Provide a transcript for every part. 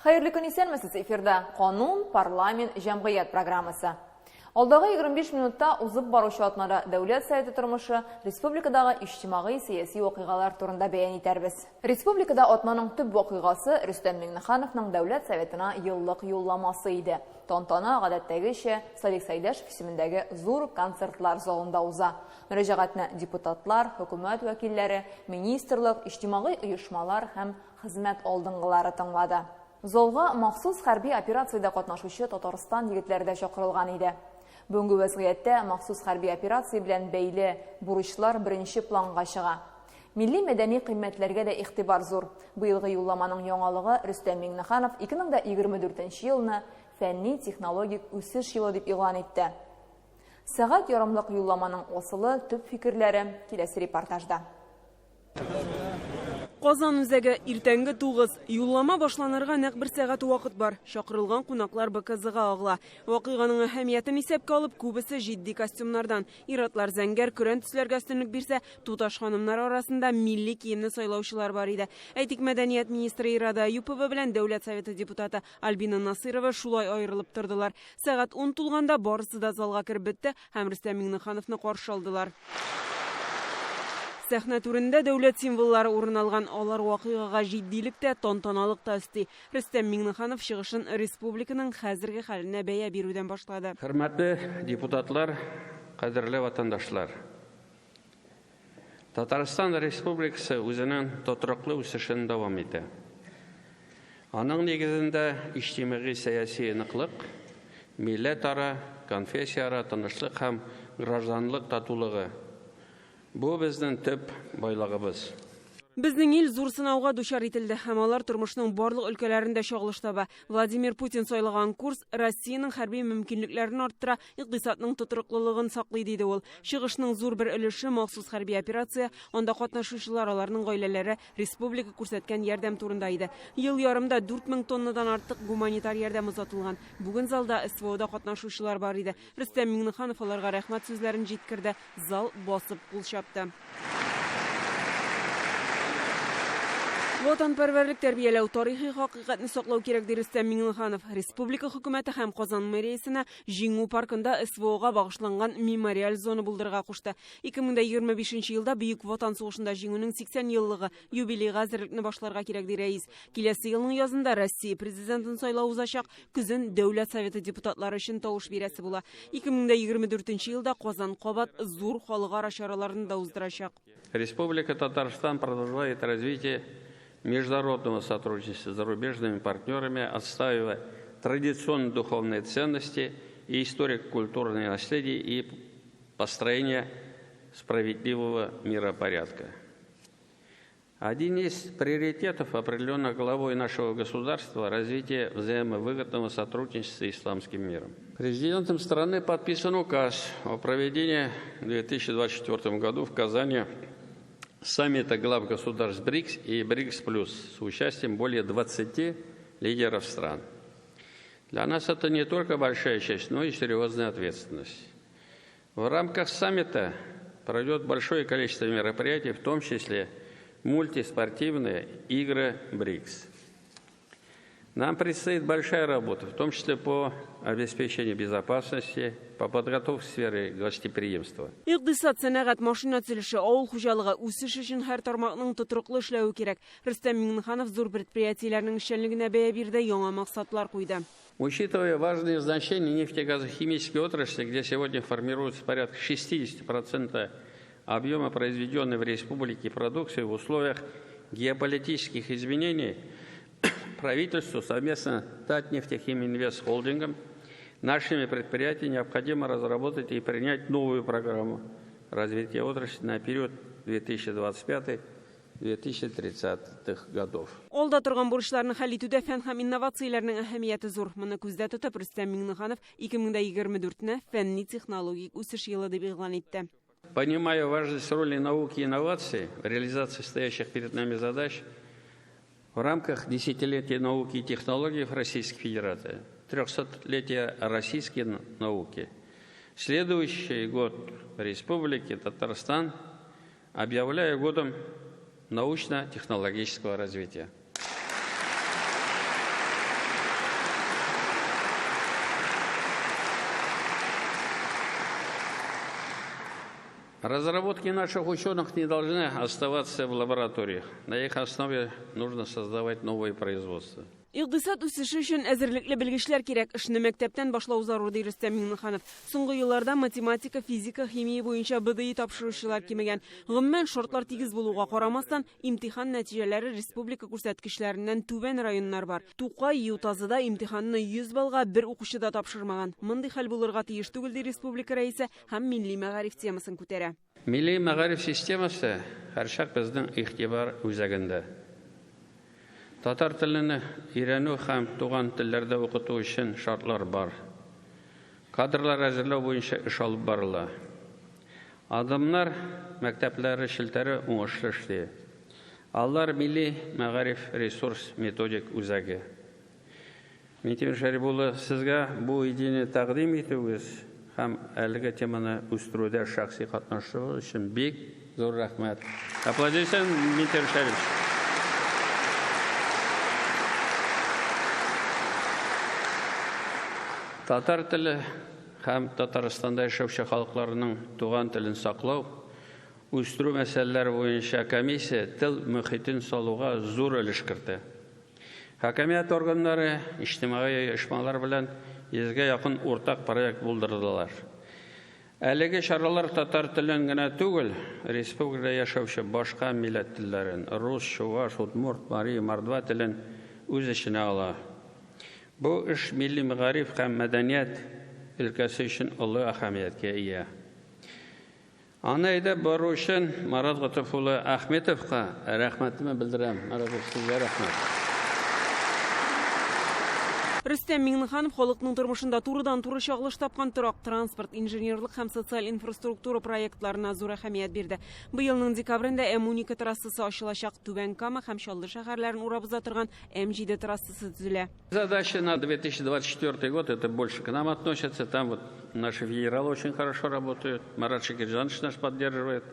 Хәерле көн, исәнмесез! Эфирда Канун, парламент, җәмгыять программасы. Алдагы 25 минутта узып баручы атнада Дәүләт Советы тормышы, республикадагы иҗтимагый-сәяси вакыйгалар турында бәян итәрбез. Республикада атнаның төп вакыйгасы Рөстәм Миңнехановның Дәүләт Советына еллык юлламасы иде. Тантана, гадәттәгечә, Салих Сәйдәшев исемендәге зур концертлар залында уза. Мөрәҗәгатьне депутатлар, хөкүмәт вәкилләре, министрлык, иҗтимагый оешмалар һәм хезмәт алдынгылары тыңлады. Залга махсус хәрби операциядә катнашучы Татарстан егетләре дә чакырылган иде. Бүгенге вәзгыятьтә махсус хәрби операция белән бәйле бурычлар беренче планга чыга. Милли мәдәни кыйммәтләргә дә игътибар зур. Быелгы юлламаның яңалыгы Рөстәм Миңнеханов 2024 елны фәнни-технологик үсеш елы дип игълан итте. Сәгать ярымлык юлламаның асылы, төп фикерләре киләсе репортажда. Казан үзәге, иртәнге 9. Юллама башланырга нәкъ бер сәгать вакыт бар. Чакырылган кунаклар БКЗга агыла. Вакыйганың әһәмиятен исәпкә алып, күбесе җитди костюмнардан. Ир-атлар зәңгәр, көрән төсләргә өстенлек бирсә, туташ ханымнар арасында милли киемне сайлаучылар бар иде. Әйтик, мәдәният министры Ирада Әюпова белән Дәүләт Советы депутаты Альбина Насыйрова шулай аерылып тордылар. Сәгать 10 тулганда барысы да залга кереп бетте һәм Рөстәм Миңнехановны каршы алдылар. Сәхнә түрендә дәүләт символлары урын алган, алар вакыйгага җитдилек тә, тантаналык та өсти. Рөстәм Миңнеханов чыгышын республиканың хәзерге хәленә бәя бирүдән башлады. Хөрмәтле депутатлар, кадерле ватандашлар! Татарстан Республикасы үзенең тотрыклы үсешен дәвам итә. Аның нигезендә иҗтимагый-сәяси ныклык, милләтара, конфессияара тынычлык һәм гражданлык татулыгы. Бу безнең төп байлыгыбыз. Безнең ил зур сынауга дучар ителде һәм алар тормышның барлык өлкәләрендә чагылыш таба. Владимир Путин сайлаган курс Россиянең хәрби мөмкинлекләрен арттыра, икътисадның тотрыклылыгын саклый, диде ул. Чыгышның зур бер өлеше махсус хәрби операция, анда катнашучылар, аларның гаиләләре, республика күрсәткән ярдәм турында иде. Ел ярымда 4000 тоннадан артык гуманитар ярдәм озатылган. Бүген залда СВОда катнашучылар бар иде. Рөстәм Миңнеханов аларга рәхмәт сүзләрен җиткерде. Зал басып кул чапты. Ватанпәрвәрлек тәрбияләү, тарихи хакыйкатьне саклау кирәк, ди Рөстәм Миңнеханов. Республика хөкүмәте һәм Казан мэриясенә Җиңү паркында СВОга багышланган мемориаль зона булдырырга кушты. 2025 елда Бөек Ватан сугышында җиңүнең 80 еллыгы юбилейга әзерлекне башларга кирәк, ди рәис. Киләсе елның язында Россия Президентын сайлау узачак. Көзен Дәүләт Советы депутатлары өчен тавыш бирәсе була. 2024 елда Казан кабат зур халыкара чараларны да уздырачак. Республика Татарстан продолжает развитие международного сотрудничества с зарубежными партнерами, отстаивая традиционные духовные ценности и историко-культурное наследие и построение справедливого миропорядка. Один из приоритетов, определенных главой нашего государства, развитие взаимовыгодного сотрудничества с исламским миром. Президентом страны подписан указ о проведении в 2024 году в Казани саммита глав государств БРИКС и БРИКС плюс с участием более 20 лидеров стран. Для нас это не только большая честь, но и серьезная ответственность. В рамках саммита пройдет большое количество мероприятий, в том числе мультиспортивные игры БРИКС. Нам предстоит большая работа, в том числе по обеспечению безопасности, по подготовке сферы гостеприимства. Икътисад, сәнәгать, машина төзелеше, авыл хуҗалыгы үсеш өчен һәр тармакның тотрыклы эшләве кирәк. Рөстәм Миңнеханов зур предприятиеләрнең эшчәнлегенә бәя бирде, яңа максатлар куйды. Учитывая важное значение нефтегазохимической отрасли, где сегодня формируется порядка 60% объема произведенной в республике продукции в условиях геополитических изменений, правительству совместно с Татнефтехиминвест холдингом нашими предприятиями необходимо разработать и принять новую программу развития отрасли на период 2025-2030 годов. Алда торган бурычларны хәл итүдә фән һәм инновацияләрнең әһәмияте зур. Моны күздә тотып, Рөстәм Миңнеханов 2024-не фәнни-технологик үсеш елы дип игълан итте. Понимая важность роли науки и инноваций в реализации стоящих перед нами задач, в рамках десятилетия науки и технологий в Российской Федерации, 300-летия российской науки, следующий год в Республике Татарстан объявляю годом научно-технологического развития. Разработки наших ученых не должны оставаться в лабораториях. На их основе нужно создавать новые производства. Икътисад үсеше өчен әзерлекле белгечләр кирәк. Эшне мәктәптән башлау зарур, ди Рөстәм Миңнеханов. Соңгы елларда математика, физика, химия буенча БДИ тапшыручылар кимегән. Гомумән, шартлар тигез булуга карамастан, имтихан нәтиҗәләре республика күрсәткечләреннән түбән районнар бар. Тукай, Ютазыда имтиханны 100 баллга бер укучы да тапшырмаган. Мондый хәл булырга тиеш түгел, ди республика рәисе һәм милли мәгариф темасын күтәрә. Милли мәгариф системасы һәрчак безнең игътибар үзәгендә. Татар телене өйрәнү һәм туган телләрдә укыту өчен шартлар бар. Кадрлар әзерләү буенча эш алып барыла. Адымнар мәктәпләре челтәре уңышлы эшли. Алар милли мәгариф ресурс методик үзәге. Минтимер Шәрип улы, сезгә бу идеяне тәкъдим итүегез һәм әлеге теманы үстерүдә шәхси катнашуыгыз өчен бик зур рәхмәт. Аплодисменты, Минтимер Шәрипович. Татар теле һәм Татарстанда яшәүче халыкларның туган телен саклау, үстерү мәсьәләләре буенча комиссия тел мөхитен салуга зур өлеш кертә. Хакимият органнары, иҗтимагый оешмалар белән йөзгә якын уртак проект булдырдылар. Әлеге чаралар татар телен генә түгел, республикада яшәүче башка милләт телләрен, рус, чуваш, удмурт, мари, мордва телен үз эченә ала. Бу эш милли мәгариф һәм мәдәният өлкәсе өчен олы әһәмияткә ия. Аны әйдәп бару өчен Марат Готыф улы Ахметовка рәхмәтемне белдерәм. Марат улы, сезгә рәхмәт. Рөстәм Миңнеханов халыкның тормышында турыдан-туры чагылыш тапкан торак, транспорт, инженерлык һәм социаль инфраструктура проектларына зур әһәмият бирде. Быелның декабрендә М12 трассасы ачылачак. Түбән Кама һәм Чаллы шәһәрләрен урап уза торган М7 трассасы төзелә. Задача на 2024 год, это больше к нам относится. Там наши федералы очень хорошо работают. Марат Шакирзянович нас поддерживает.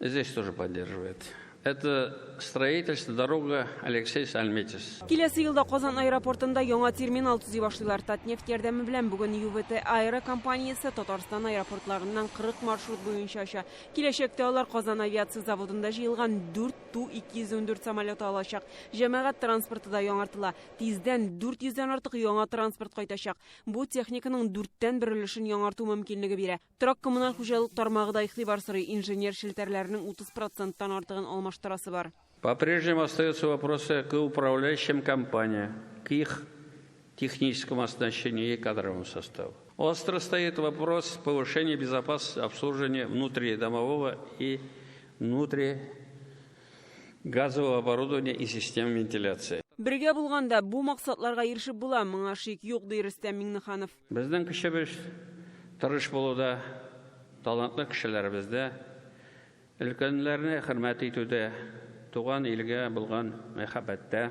Здесь тоже поддерживает. Это строительство дорога Алексей Альметьевск. Киләсе елда Казан аэропортында яңа терминал төзи башлыйлар. Татнефть ярдәме белән бүген ЮВТ Аэро компаниясе Татарстан аэропортларыннан 40 маршрут буенча оча. Киләчәктә алар Казан авиация заводында җыелган 4 Ту-214 самолеты алачак. Җәмәгать транспорты да яңартыла. Тиздән 400-дән артык яңа транспорт кайтачак. Бу техниканың дүрттән бер өлешен яңарту мөмкинлеге бирә. Торак коммуналь хуҗалык тармагы да игътибар сорый. Инженер челтәрләренең 30%-тан артыгын алмаштырасы бар. По-прежнему остаются вопросы к управляющим компаниям, к их техническому оснащению и кадровому составу. Остро стоит вопрос повышения безопасности обслуживания внутридомового и внутригазового оборудования и систем вентиляции. Бергә булганда бу максатларга ирешеп була, моңа шик юк, ди Рөстәм Миңнеханов. Безнең көчебез тырыш булуда, талантлы кешеләребездә, өлкәннәрне хөрмәт итүдә, туган илгә булган мәхәббәттә,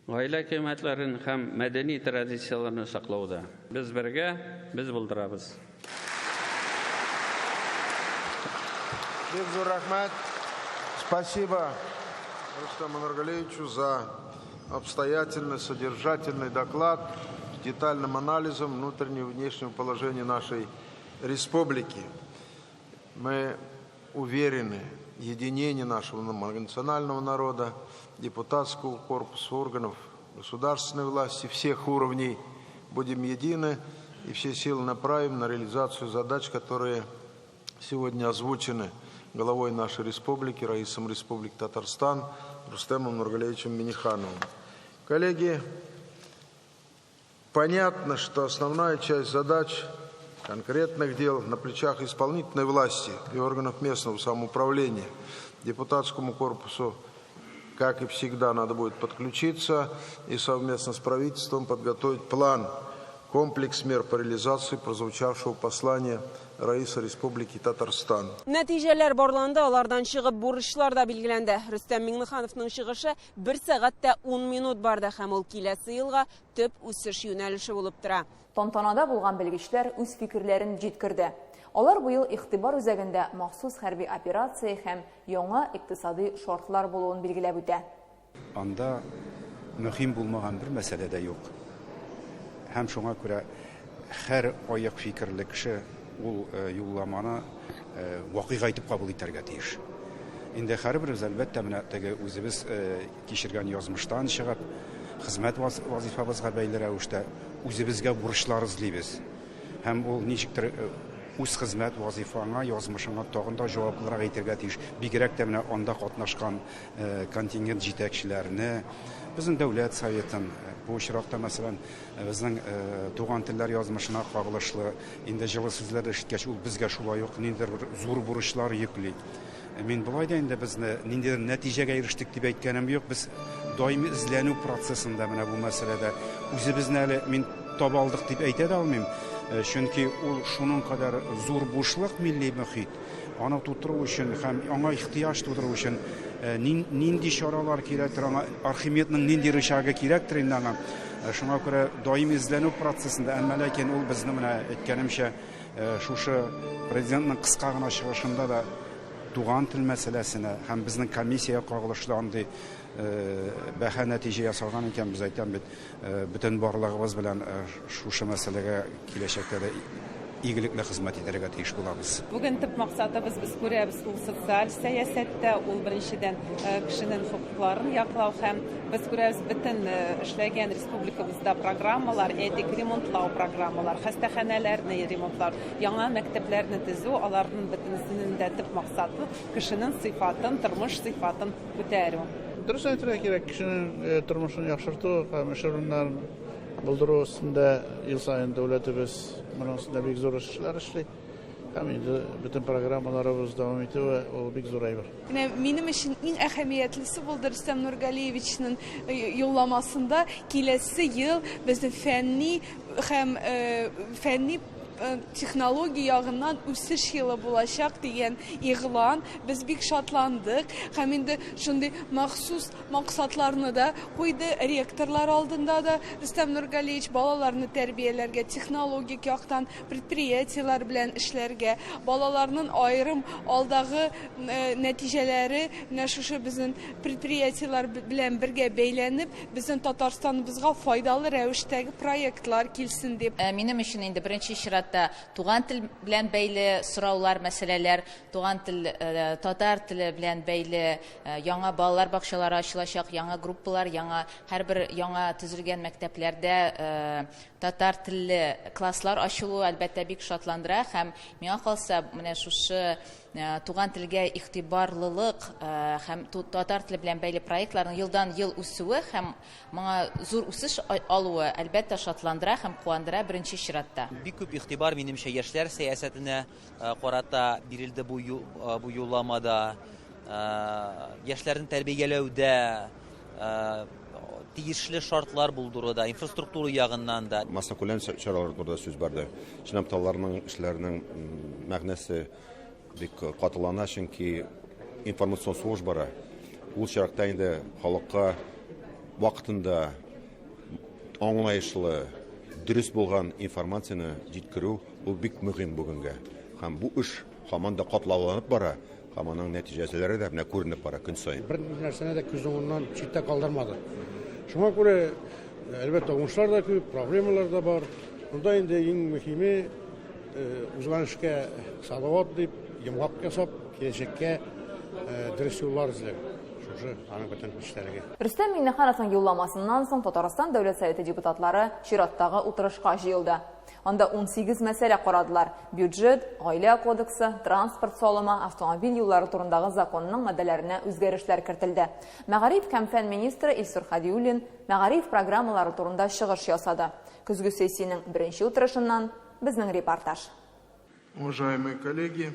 гаилә кыйммәтләрен һәм мәдәни традицияләрне саклауда. Без бергә, без булдырабыз. Бик зур рәхмәт. Спасибо Рустаму Нургалиевичу за обстоятельный, содержательный доклад с детальным анализом внутреннего и внешнего положения нашей республики. Мы уверены в единении нашего многонационального народа, депутатского корпуса, органов государственной власти всех уровней. Будем едины и все силы направим на реализацию задач, которые сегодня озвучены главой нашей республики, Раисом Республики Татарстан Рустемом Нургалиевичем Миннихановым. Коллеги, понятно, что основная часть задач конкретных дел на плечах исполнительной власти и органов местного самоуправления. Депутатскому корпусу, как и всегда, надо будет подключиться и совместно с правительством подготовить план, комплекс мер по реализации прозвучавшего послания Раиса Республики Татарстан. Нәтиҗәләр барланды, алардан чыгып бурычлар да билгеләнде. Рөстәм Миңнехановның чыгышы 1 сәгать тә 10 минут барды һәм ул киләсе елга төп үсеш юнәлеше булып тора. Тантанада булган белгечләр үз фикерләрен җиткерде. Алар быел игътибар үзәгендә махсус хәрби операция һәм яңа икътисади шартлар булуын билгеләп үтә. Анда мөһим булмаган бер мәсьәлә дә юк. Һәм шуңа күрә һәр аяк фикерле кеше ул юлламаны вакыйга итеп кабул итәргә тиеш. Инде һәрберебез, әлбәттә, менә теге үзебез кичергән язмыштан чыгып, хезмәт вазифабызга бәйле рәвештә үзебезгә бурычлар эзлибез. Һәм ул ничектер үз хезмәт вазифаңа, язмышыңа тагын да җаваплырак итәргә тиеш. Бигрәк тә менә анда катнашкан контингент җитәкчеләрне, безнең Дәүләт Советын, бу очракта, мәсәлән, безнең туган телләр язмышына кагылышлы инде җылы сүзләр ишеткәч, ул безгә шулай ук ниндидер бер зур бурычлар йөкли. Мин болай да инде безне ниндидер нәтиҗәгә ирештек дип әйткәнем юк. Без даими эзләнү процессында менә бу мәсьәләдә үзебезне әле мин таба алдык дип әйтә дә алмыйм. Чөнки ул шуның кадәр зур бушлык милли мөхит. Аны тутыру өчен һәм аңа ихтыяҗ тудыру өчен нинди чаралар кирәктер, аңа Архимедның нинди рычагы кирәктер инде аңа. Шуңа күрә даими эзләнү процессында, әмма ләкин ул безне менә әйткәнемчә, шушы президентның кыска гына чыгышында да туган тел мәсьәләсенә һәм безнең комиссиягә кагылышлы андый бәһа нәтиҗә ясалган икән, без әйтәм бит, бөтен барлыгыбыз белән шушы мәсьәләгә киләчәктә дә игелекле хезмәт итәргә тиеш булабыз. Бүген төп максатыбыз, без күрәбез, ул социаль сәясәттә, ул беренчедән кешенең хокукларын яклау һәм без күрәбез бөтен эшләгән республикабызда программалар, әйтик, ремонтлау программалар, хастаханәләрне ремонтлау, яңа мәктәпләрне төзү, аларның бөтенесенең дә төп максаты кешенең сыйфатын, тормыш сыйфатын күтәрү. Дөрес әйтергә кирәк, кешенең тормышын яхшырту һәм эш урыннарын булдыру өстендә ел саен дәүләтебез моның өстендә бик зур эшләр эшли. Һәм инде бөтен программаларыбыз дәвам итүе ул бик зур әйбер. Менә минем өчен иң әһәмиятлесе булды Рөстәм Нургалиевичның юлламасында киләсе ел безнең фәнни һәм фәнни технология ягыннан үсеш елы булачак дигән игълан. Без бик шатландык һәм инде шундый махсус максатларны да куйды ректорлар алдында да Рөстәм Нургалиевич балаларны тәрбияләргә, технологик яктан предприятиеләр белән эшләргә, балаларның аерым алдагы нәтиҗәләре менә шушы безнең предприятиеләр белән бергә бәйләнеп, безнең Татарстаныбызга файдалы рәвештәге проектлар килсен дип. Минем өчен инде беренче чиратта туган тел белән бәйле сораулар, мәсьәләләр, туган тел, татар теле белән бәйле яңа балалар бакчалары ачылачак, яңа группалар, яңа һәрбер яңа төзелгән мәктәпләрдә татар телле класслар ачылуы әлбәттә бик шатландыра һәм миңа калса менә шушы туган телгә игътибарлылык һәм татар теле белән бәйле проектларның елдан ел үсүе һәм моңа зур үсеш алуы әлбәттә шатландыра һәм куандыра беренче чиратта. Бик күп игътибар минемчә яшьләр сәясәтенә карата бирелде бу юлламада. Яшьләрне тәрбияләүдә тиешле шартлар булдыруда, инфраструктура ягыннан да. Массакүләм чаралар турында сүз барды. Чынлап та аларның эшләренең мәгънәсе бик катылана, чөнки информацион сугыш бара. Ул чиракта инде халыкка вакытында аңлаешлы, дөрес булган информацияне җиткерү ул бик мөһим бүгенгә. Һәм бу эш һаман да катлауланып бара. Һәм аның нәтиҗәләре дә менә күренеп бара көн саен. Бер нәрсәне дә күз уңыннан читтә калдырмады. Шуңа күрә, әлбәттә, уңышлар да күп, проблемалар да бар. Монда инде иң мөһиме узган эшкә салават дип, йомгак ясап, киләчәккә дөрес юллар эзләү. Шушы аның бөтен эчтәлеге. Рөстәм Миңнехановның юлламасыннан соң Татарстан Дәүләт Советы депутатлары чираттагы утырышка җыелды. Анда 18 мәсьәлә карадылар. Бюджет, гаилә кодексы, транспорт салымы, автомобиль юллары турындагы законның маддәләренә үзгәрешләр кертелде. Мәгариф һәм фән министры Илсур Хадиуллин мәгариф программалары турында чыгыш ясады. Көзге сессиянең беренче утырышыннан безнең репортаж. Уважаемые коллеги,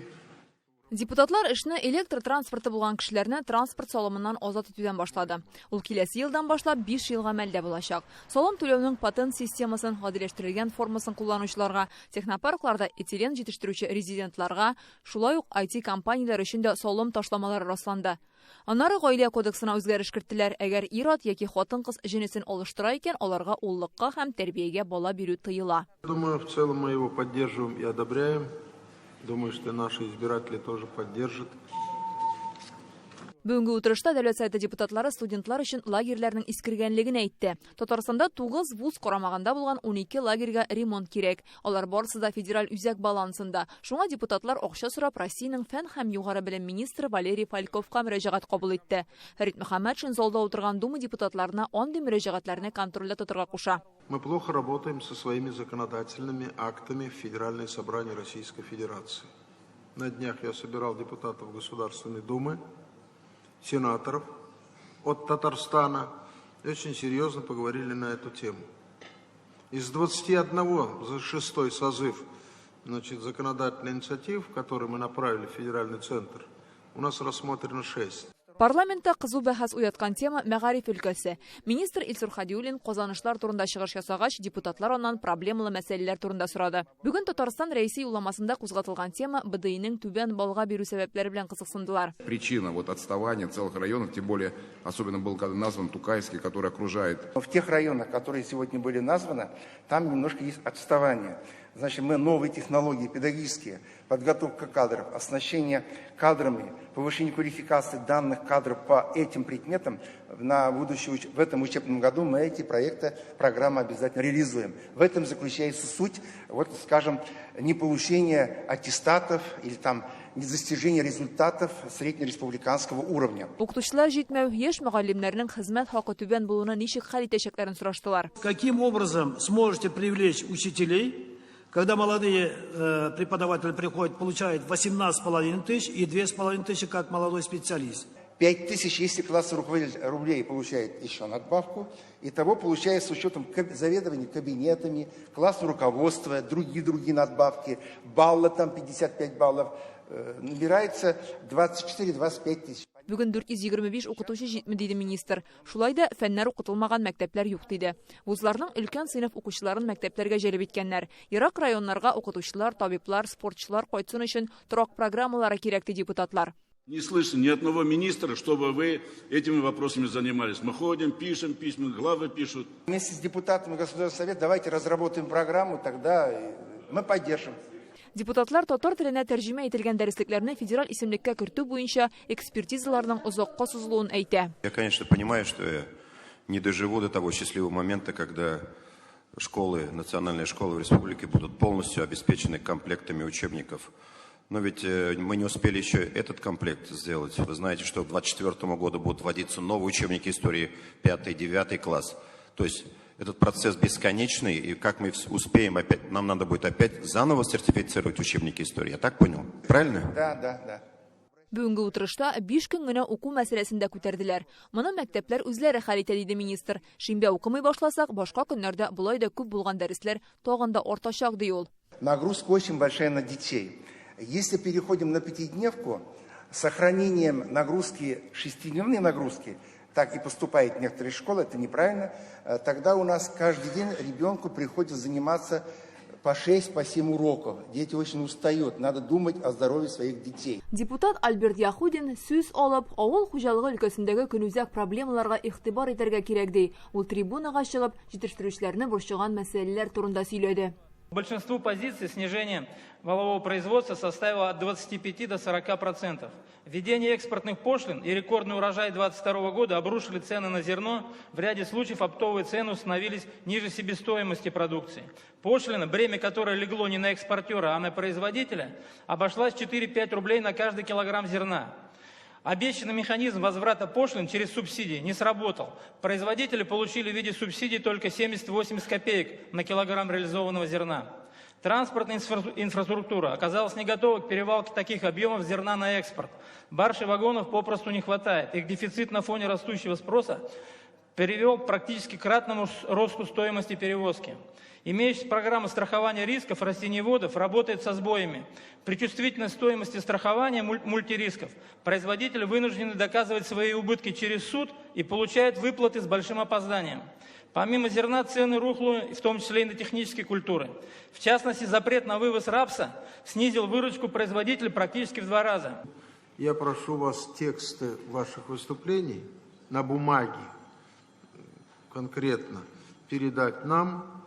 Депутатлар эшне электр транспорты булган кешеләрне транспорт салымыннан азат итүдән башлады. Ул киләсе елдан башлап 5 ел гамәлдә булачак. Салым түләүнең патент системасын гадиләштерелгән формасын кулланучыларга, технопаркларда этилен җитештерүче резидентларга, шулай ук IT компанияләр өчен дә салым ташламалары расланды. Аннары гаилә кодексына үзгәреш керттеләр. Әгәр ир-ат яки хатын-кыз җенесен алыштыра икән, аларга уллыкка һәм тәрбиягә бала бирү тыела. Думаю, в целом мы его поддерживаем и одобряем. Думаю, что наши избиратели тоже поддержат. Бүгенге утырышта Дәүләт Советы депутатлары студентлар өчен лагерьләрнең искергәнлеген әйтте. Татарстанда 9 вуз карамагында булган 12 лагерьга ремонт кирәк. Алар барысы да федераль үзәк балансында. Шуңа депутатлар акча сорап Россиянең фән һәм югары белем министры Валерий Фальковка мөрәҗәгать кабул итте. Фәрит Мөхәммәтшин залда утырган Дума депутатларына андый мөрәҗәгатьләрне контрольдә тотырга куша. Мы плохо работаем со своими законодательными актами в Федеральное собрание Российской Федерации. На днях я собирал депутатов Государственной Думы, сенаторов от Татарстана. И очень серьезно поговорили на эту тему. Из 21 за шестой созыв, значит, законодательных инициатив, которые мы направили в федеральный центр, у нас рассмотрено 6. Парламентта кызу бәхәс уяткан тема мәгариф өлкәсе. Министр Илсур Хадиуллин казанышлар турында чыгыш ясагач, депутатлар аннан проблемалы мәсьәләләр турында сорады. Бүген Татарстан Рәисе юлламасында кузгатылган тема БДИның түбән баллга бирү сәбәпләре белән кызыксындылар. Причина вот отставания целых районов, тем более особенно был когда назван Тукайский, который окружает. В тех районах, которые сегодня были названы, там немножко есть отставание. Значит, мы новые технологии педагогические, подготовка кадров, оснащение кадрами, повышение квалификации данных кадров по этим предметам на будущий, в этом учебном году мы эти проекты, программы обязательно реализуем. В этом заключается суть, вот, скажем, не получение аттестатов или там недостижение результатов среднереспубликанского уровня. Укытучылар җитмәү, яшь мөгаллимнәрнең хезмәт хакы түбән булуны ничек хәл итәчәкләрен сораштылар. Каким образом сможете привлечь учителей, когда молодые преподаватели приходят, получают 18,5 тысяч и 2,5 тысячи как молодой специалист? 5 тысяч, если классный руководитель, рублей получает еще надбавку. Итого получается с учетом заведования кабинетами, классного руководства, другие надбавки, балла там 55 баллов, набирается 24-25 тысяч. Бүген 425 укытучы җитми, диде министр. Шулай да фәннәр укытылмаган мәктәпләр юк, диде. Вузларның өлкән сыйныф укучыларын мәктәпләргә җәлеп иткәннәр. Ерак районнарга укытучылар, табиблар, спортчылар кайтсын өчен торак программалары кирәк, ди депутатлар. Не слышно ни одного министра, чтобы вы этими вопросами занимались. Мы ходим, пишем письма, главы пишут. Вместе с депутатами Государственного совета давайте разработаем программу, тогда мы поддержим. Депутатлар татар теленә тәрҗемә ителгән дәреслекләрне федераль исемлеккә кертү буенча экспертизаларның озакка сузылуын әйтә. Я, конечно, понимаю, что я не доживу до того счастливого момента, когда школы, национальные школы в республике будут полностью обеспечены комплектами учебников. Но ведь мы не успели еще этот комплект сделать. Вы знаете, что к 2024 году будут вводиться новые учебники истории 5-9 класс. То есть этот процесс бесконечный, и как мы успеем опять, нам надо будет опять заново сертифицировать учебники истории. Я так понял? Правильно? Да. Бүгенге утырышта 5 көн генә уку мәсьәләсен дә күтәрделәр. Моны мәктәпләр үзләре хәл итә, диде министр. Шимбә укымый башласак, башка көннәрдә болай да күп булган дәресләр тагын да артачак, ди ул. Нагрузка очень большая на детей. Если переходим на пятидневку, с сохранением нагрузки, шестидневной нагрузки, так и поступает в некоторые школы, это неправильно, тогда у нас каждый день ребенку приходится заниматься по 6, по 7 уроков. Дети очень устают, надо думать о здоровье своих детей. Депутат Альберт Яхудин сүз алып, авыл хуҗалыгы өлкәсендәге көнүзәк проблемаларга игътибар итәргә кирәк, ди. Ул трибунага чыгып, җитештерүчеләрне борчыган мәсьәләләр турында сөйләде. Большинству позиций снижение валового производства составило от 25 до 40%. Введение экспортных пошлин и рекордный урожай 2022 года обрушили цены на зерно. В ряде случаев оптовые цены установились ниже себестоимости продукции. Пошлина, бремя которой легло не на экспортера, а на производителя, обошлась 4-5 рублей на каждый килограмм зерна. Обещанный механизм возврата пошлин через субсидии не сработал. Производители получили в виде субсидий только 70-80 копеек на килограмм реализованного зерна. Транспортная инфраструктура оказалась не готова к перевалке таких объемов зерна на экспорт. Барж и вагонов попросту не хватает. Их дефицит на фоне растущего спроса привел практически к кратному росту стоимости перевозки. Имеющаяся программа страхования рисков растениеводов работает со сбоями. При чувствительной стоимости страхования мультирисков производители вынуждены доказывать свои убытки через суд и получают выплаты с большим опозданием. Помимо зерна цены рухнули, в том числе и на технические культуры. В частности, запрет на вывоз рапса снизил выручку производителей практически в 2 раза. Я прошу вас тексты ваших выступлений на бумаге конкретно передать нам,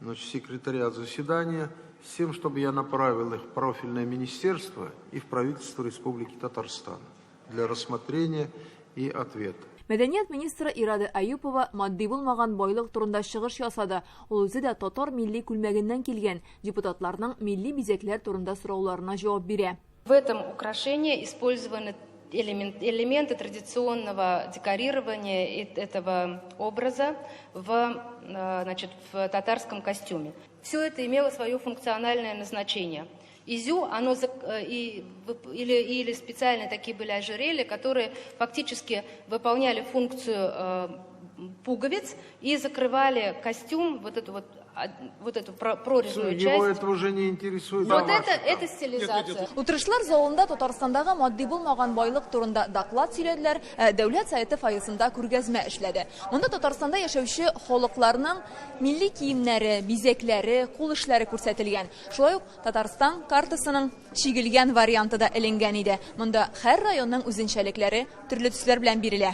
значит, секретариат заседания, с тем, чтобы я направил их в профильное министерство и в правительство Республики Татарстан. для рассмотрения и ответа. Мәдәният министры Ирада Әюпова матди булмаган байлык турында чыгыш ясады. Ул үзе дә татар милли күлмәгеннән килгән. Депутатларның милли бизәкләр турында сорауларына җавап бирә. В этом украшении использованы элементы традиционного декорирования этого образа значит, в татарском костюме. Все это имело свое функциональное назначение. Изю, оно, или специально такие были ожерелья, которые фактически выполняли функцию пуговиц и закрывали костюм, вот эту прорезную Его часть. это уже не интересует. Вот это стилизация. Утырышлар залында Татарстандагы матди булмаган байлык турында доклад сөйләделәр, Дәүләт Советы фойесында күргәзмә эшләде. Монда Татарстанда яшәүче халыкларның милли киемнәре, бизәкләре, кул эшләре күрсәтелгән. Шулай ук Татарстан картасының чигелгән варианты да эленгән иде. Монда һәр районның үзенчәлекләре төрле төсләр белән бирелә.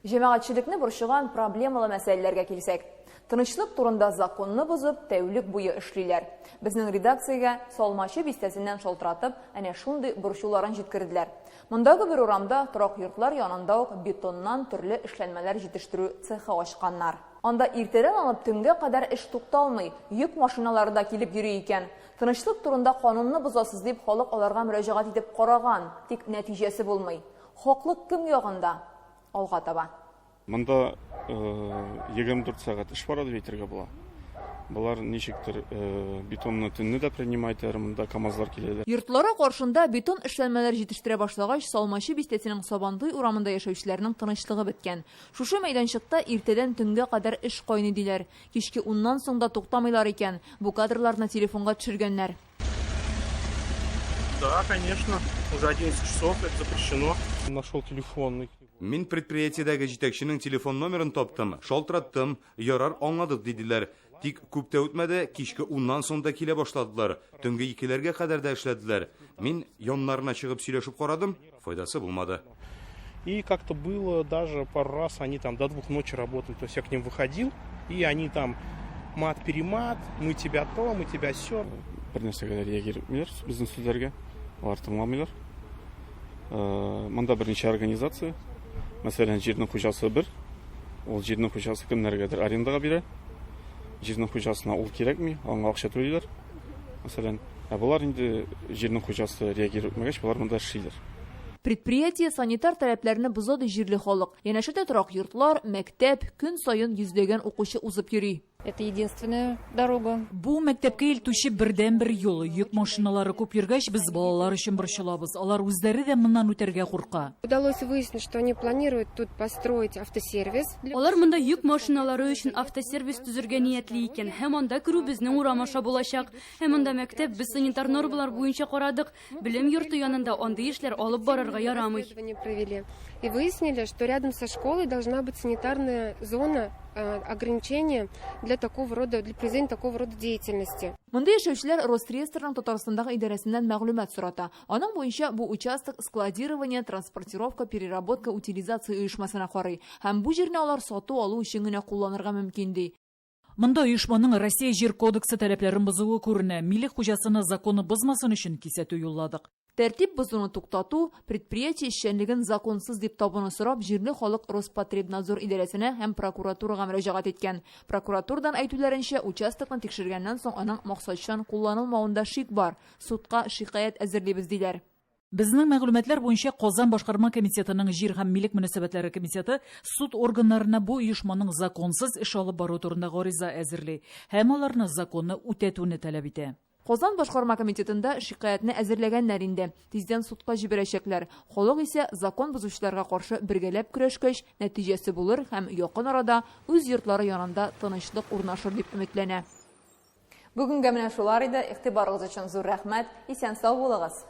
Җәмәгатьчелекне борчыган проблемалы мәсьәләләргә килсәк, тынычлык турында законны бозып, тәүлек буе эшлиләр. Безнең редакциягә Салмачы бистәсеннән шалтыратып, әнә шундый борчуларын җиткерделәр. Мондагы бер урамда торак йортлар янында ук бетоннан төрле эшләнмәләр җитештерү цехы ачканнар. Анда иртәдән алып төнгә кадәр эш тукталмый, йөк машиналары да килеп йөри икән. Тынычлык турында канунны бозасыз дип халык аларга мөрәҗәгать итеп караган, тик нәтиҗәсе булмый. Хаклык кем ягында? Алга таба. Монда 24 сәгать эш бара дип әйтергә була. Болар ничектер бетонны төнне дә принимать итәләр, монда КАМАЗлар киләләр. Йортлары каршында бетон эшләнмәләр җитештерә башлагач, Салмачы бистәсенең Сабантуй урамында яшәүчеләрнең тынычлыгы беткән. Шушы мәйданчыкта иртәдән төнгә кадәр эш кайный диләр. Кичке 10-нан соң да туктамыйлар икән. Бу кадрларны телефонга төшергәннәр. Да, конечно, уже 11 часов, это запрещено. Нашел телефон. Мин предприятиедәге җитәкченең телефон номерын таптым, шалтыраттым, ярар аңладык диделәр. Тик күп тә үтмәде, кичке 10-нан соң да килә башладылар. Төнге 2-ләргә кадәр дә эшләделәр. Мин яннарына чыгып сөйләшеп карадым, файдасы булмады. И как-то было даже пару раз они там до 2 ночи работали, то есть я к ним выходил, и они там мат-перемат, мы тебя то, мы тебя сё. Бер нәрсәгә дә реагировать безнең сүзләргә, алар тыңламыйлар. Монда берничә организация. Мәсәлән, җирнең хуҗасы бер, ул җирнең хуҗасы кемнәргәдер арендага бирә. Җирнең хуҗасына ул кирәкми, аңа акча түлиләр. Мәсәлән, ә болар инде җирнең хуҗасы реагировать итмәгәч, болар монда эшлиләр. Предприятие санитар таләпләрне боза ди җирле халык. Янәшәдә торак йортлар, мәктәп, көн саен йөзләгән укучы узып йөри. Это единственная дорога. Бу мәктәпкә илтүче бердәнбер юл. Йөк машиналары күп йөргәч, без балалар өчен борчылабыз. Алар үзләре дә моннан үтәргә курка. Удалось выяснить, что они планируют тут построить автосервис. Алар монда йөк машиналары өчен автосервис төзергә ниятли икән. Һәм анда керү безнең урам аша булачак. Һәм монда мәктәп, без санитар нормалар буенча карадык. Белем йорты янында андый эшләр алып барырга ярамый. Провели. И выяснили, что рядом со школой должна быть санитарная зона ограничения для такого рода, для проведения такого рода деятельности. Монда яшәүчеләр Росреестрның Татарстандагы идарәсеннән мәгълүмат сората. Аның буенча бу участок складирование, транспортировка, переработка, утилизация оешмасына карый. Һәм бу җирне алар сату алу өчен генә кулланырга мөмкин ди. Монда оешманың Россия җир кодексы таләпләрен бозуы күренә. Милек хуҗасына законны бозмасын өчен кисәтү юлладык. Тәртип бозуны туктату, предприятие эшчәнлеген законсыз дип табуны сорап, җирле халык Роспотребнадзор идарәсенә һәм прокуратурага мөрәҗәгать иткән. Прокуратурадан әйтүләренчә, участокны тикшергәннән соң аның максатчан кулланылмавында шик бар. Судка шикаять әзерлибез диләр. Безнең мәгълүматлар буенча Казан башкарма комитетының җир һәм милек мөнәсәбәтләре комитеты суд органнарына бу оешманың законсыз эш алып бару турында гариза әзерли һәм аларны законны үтәтүне таләп итә. Казан башкарма комитетында шикаятьне әзерләгәннәр инде. Тиздән судка җибәрәчәкләр. Халык исә закон бозучыларга каршы бергәләп көрәшкәч, нәтиҗәсе булыр һәм якын арада үз йортлары янында тынычлык урнашыр дип өметләнә. Бүгенгә менә шулар иде. Игътибарыгыз өчен зур рәхмәт. Исән сау булыгыз.